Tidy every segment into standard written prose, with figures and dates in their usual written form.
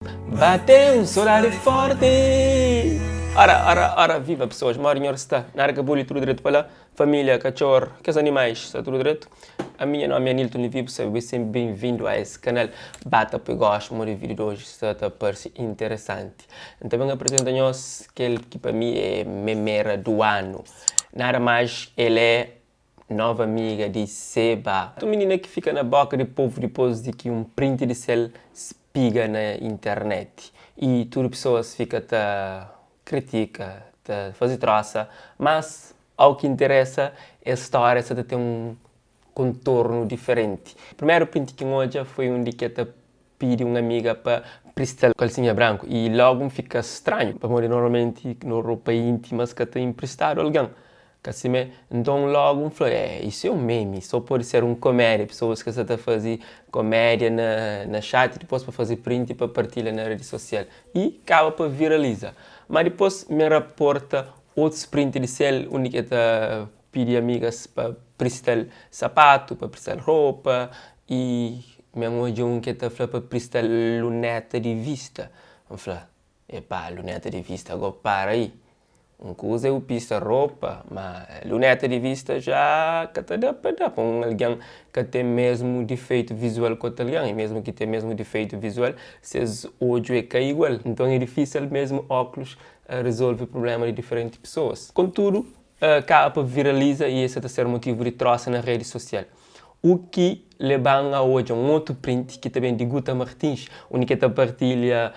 Bate un sodadi forti. Ora, ora, ora, viva pesoas, modi nhor sta? Nada ka buli, tudu dretu pa la? Família, katxor, kes animais, sta tudu dretu? Ami nha nomi é Anilton Levi, bu sabe, bu é senpri ben-vindu a es kanal. Ba ta poi gostu modi vídiu di oji sta ta parse interesanti. N ta ben aprizenta nhos kel ki pa mi é memera du anu. Nada más el é Nova amiga di Seba. Un minina ki fika na boka di povu dipôs di ki un print di sel spiga na internet i tudu pesoas fika ta kritika, ta faze trosa, mas au ki interesa es stória sa ta ten un kontornu diferenti. Primeru print ki N odja foi un di ki el ta pidi un amiga pa prista-l kalsinha branku i lógu N fika stranhu pamodi normalmenti no ropa íntimas ka ta inpristadu algen, ka simé? Nton lógu N fla, é, isu é un memi, sô pode ser un komédia, pesoas ki sa ta faze komédia na na chat dipôs pa faze print pa partilha na redi sosial i kaba pa viraliza. Má dipôs mi raporta otus print di sel undi ki el ta pidi amigas pa prista-l sapatu, pa prista-l ropa i mi N odja un ki el ta fla pa prista-l luneta di vista. N fla, Epá, luneta di vista go para i. Un kuza é bu pista ropa, ma luneta di vista já ka ta da pa da pa un algen ka ten mesmu difeitu vizual ku otu algen i mesmu ki ten mesmu difeitu vizual ses odju é ka igual. Nton é difísil mesmu óklus rezolve prubléma di diferenti pesoas. Kontudu, kaba pa viraliza i es sa ta ser motivu di trosa na redi sosial. U ki leba-m a odja un otu print ki ta ben di Guta Martins, undi ki el ta partilha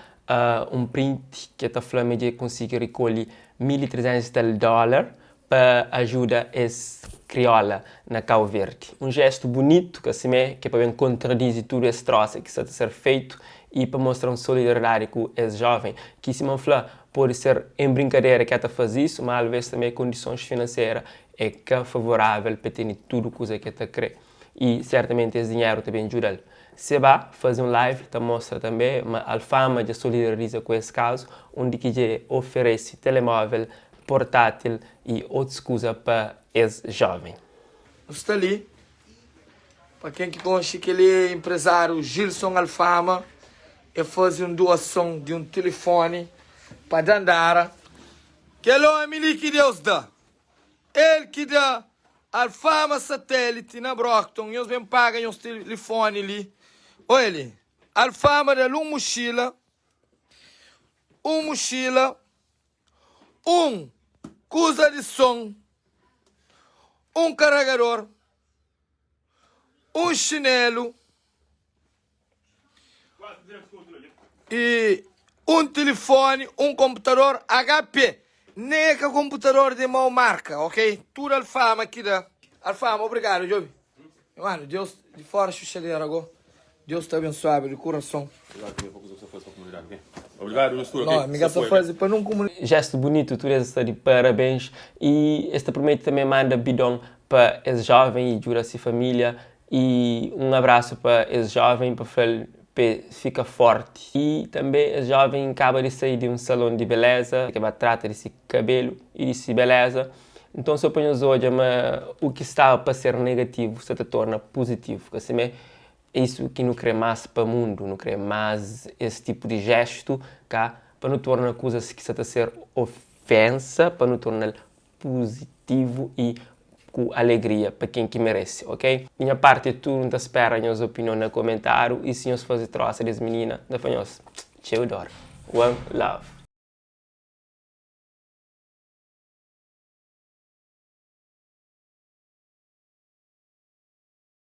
un print ki el ta fla ma dja el konsigi rikolhe 1300 i tal dólar pa ajuda es kriola na Kau Verdi. Un jestu bunitu, ka simé, ki é pa ben kontradizi tudu es trosa ki sa ta ser feitu i pa mostra un solidariedadi ku es joven ki, sima N fla, Pode ser en brinkadera ki el ta faze isu, má alvês tanbê kondisons finansera é ka favorável pa el tene tudu kuza ki el ta krê. I sertamenti es dinheru ta ben djuda-l. Seba faze un live ta mostra tanbê ma Alfama dja solidariza ku es kazu, undi ki dja e oferese telemóvel, portátil i otus kuza pa es jóven. Nu sta li Pa ken ki konxe kel-li é enprezáriu Gilson Alfama. El faze un doason di un tilifoni pa Dandara. Kel ómi li ki Deus da. El ki da Alfama satéliti na Brockton. Nhos ben paga nhos tilifoni li. Oia li. Alfama da-l un muxila, un muxila. un kuza di son, un karagador, un xinelu i un tilifoni, un konputador HP. Nen é ka konputador di mau marka, ok? Tudu Alfama ki da. Alfama, obrigadu, djobi. Mano, Deus di fora xuxadera go. Deus ta abensuabu di kurason. No, mi ka sa fazi pa nun kumunidadi. Gesto bunito, tudo es sta di parabéns e es ta promete também manda bidon pa es jovem e djuda si família e um abraço pa es jovem pa flal pe fika forti e também es jovem kaba di sai di um salon di beleza ke ba trata di si kabelu e di si beleza nton so pa nhos odja ma u ki staba pa ser negativu sta ta torna puzitivu ka simé É isu ki nu krê más pa mundu, nu krê más es tipu di jéstu ka pa nu torna kuzas ki sa ta ser ofénsa pa nu torna-l puzitivu i ku alegria pa ken ki merese, ok? Di nha parti é tudu, N ta spera nhos opinion na komentáriu i si nhos faze trósa di es minina, N ta fla nhos txeu dór. One love.